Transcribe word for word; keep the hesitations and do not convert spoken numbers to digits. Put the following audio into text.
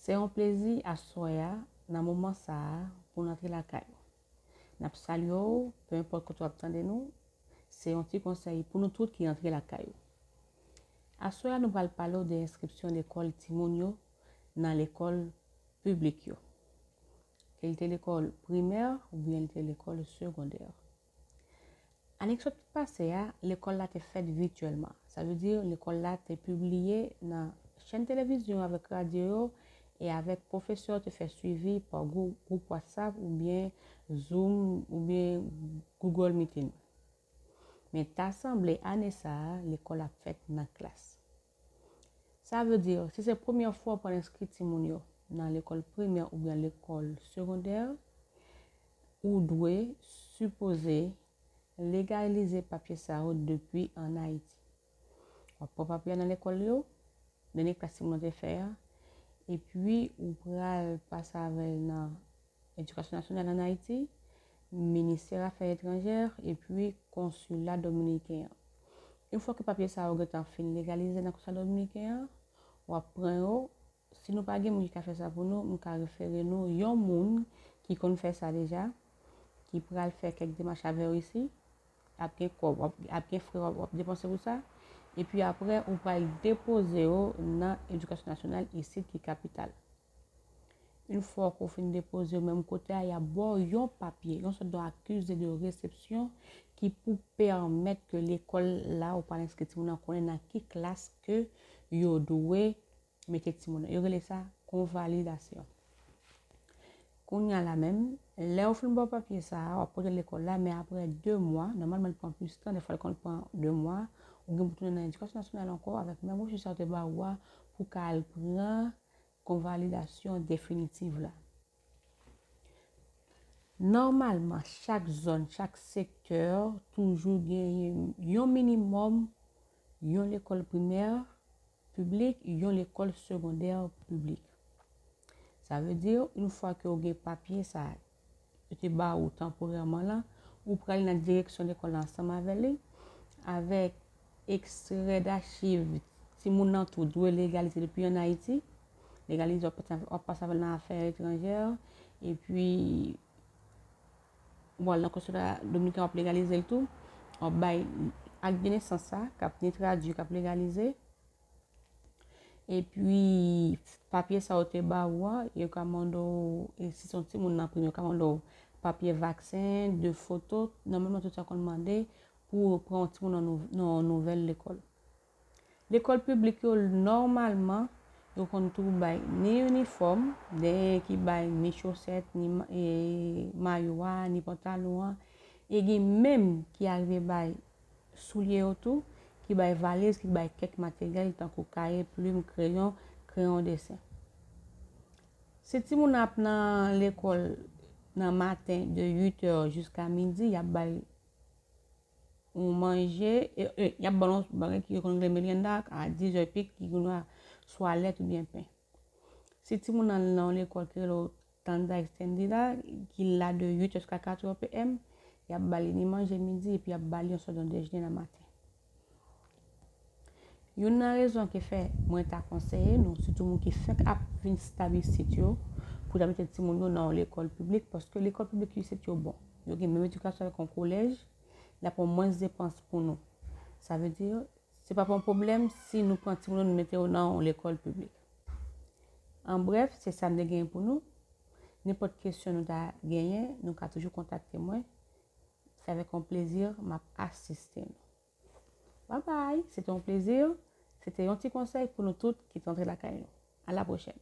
Se yon plezi aswè a, nan moman sa a, pou n antre lakay ou. N ap salye w, pe enpòt kote w ap tande nou. Se yon ti konsèy pou nou tout ki antre lakay ou. Aswè a, nou pral pale w de enskripsyon lekòl timoun yo nan lekòl piblik yo. Ke l te lekòl primè oubyen l te lekòl segondè. Ane ki sot pase a, lekòl la te fèt vityèlman. Sa vle di, lekòl la te pibliye nan chèn televizyon avèk radyo yo e avèk pwofesè yo te fè swivi pa gwou-, gwoup WhatsApp oubyen Zoom oubyen Google Meeting. Men ta sanble ane sa a, lekòl ap fèt nan klas. Sa vle di, si se premyè fwa w pral enskri timoun yo nan lekòl primè oubyen lekòl segondè, ou dwe sipoze legalize papye sa yo depi ann Ayiti. W ap pran papye a nan lekòl yo, dènye klas timoun nan te fè a, epi ou pral pase avè l nan Edikasyon Nasyonal ann Ayiti, Ministè Afè Etranjè, epi Konsila Dominiken an. Yon fwa ke papye sa yo gentan fin legalize nan Konsila Dominiken an, w ap pran yo. Si nou pa gen moun ki ka fè sa pou nou, m ka refere nou yon moun ki konn fè sa deja, ki pral fè kèk demach avè w isi, ap gen kòb, w ap, ap gen frè w ap, w ap depanse pou sa. Epi apre, ou pral depoze yo nan Edikasyon Nasyonal isit ki kapital. Yon fwa ke w fin depoze yo menm kote a, y ap ba w yon papye, yon sòt de accusé de réception ki pou pèmèt ke lekòl la ou pral enskri timoun nan konnen nan ki klas ke yo dwe mete timoun nan. Yo rele sa konvalidasyon. Kounye a la menm, lè yo fin ba w papye sa a, w ap pote l lekòl la, men apre de mwa, nòmalman l pran plis tan, dèfwa l konn pran de mwa, ou gen pou tounen nan Edikasyon Nasyonal ankò avèk menm resis sa yo te ba ou a pou ka al pran konvalidasyon definitiv la. Nòmalman, chak zòn, chak sektè toujou genyen yon minimòm yon lekòl primè piblik, yon lekòl segondè piblik. Sa vle di, yon fwa ke w gen papye sa yo te ba ou tanporèman lan, ou prale nan direksyon lekòl la ansanm avè li, avèk ekstrè dachiv timoun nan tou dwe legalize depi ann Ayiti. Legalize, w ap pase, w ap pase avè l nan afè etranjè, epi w al nan konsila dominiken, w ap legalize l tou. W ap bay ak de nesans sa, k ap ni tradui, k ap legalize. Epi, papye sa yo te ba ou a, yo ka mande w, e si se yon timoun nan primè, yo ka mande w papye vaksen, de foto, nòmalman tout sa konn mande pou pran yon timoun nan nou-, nan yon nouvèl lekòl. Lekòl piblik yo, nòmalman, yo konn tou bay ni inifòm, genyen ki bay ni chosèt, ni ma-, e, mayo a, ni pantalon an, e gen menm ki arive bay soulye yo tou, ki bay valiz, ki bay kèk materyèl tankou kaye, plim, kreyon, kreyon desen. Si timoun nan ap nan lekòl nan maten de uit è jiska midi, y ap ba l yon manje, e, e, y ap ba l yon bagay ki yo konn rele merienda a diz è pik, ki gen dwa swa lèt oubyen pen. Si timoun nan nan yon lekòl ki rele tanda extendida, ki la de uit è jiska kat è p m, y ap ba li ni manje midi epi y ap ba li yon sòt de dejene nan maten. Youn nan rezon ki fè mwen ta konseye nou, sitou moun ki fèk ap vin stab isit yo, pou ta mete timoun yo nan yon lekòl piblik, paske lekòl piblik isit yo bon. Yo gen menm edikasyon avèk yon kolèj, l ap yon mwens depans pou nou. Sa vle di, se pa pou yon pwoblèm si nou pran timoun yo, nou mete yo nan yon lekòl piblik. An brèf, se sa m te genyen pou nou. Nenpòt kesyon nou ta genyen, nou ka toujou kontakte mwen. Se avèk yon plezi m ap asiste nou. Bye bye, se te yon plezi. Se te yon ti konsèy pou nou tout ki t antre lakay nou. A la pwochèn.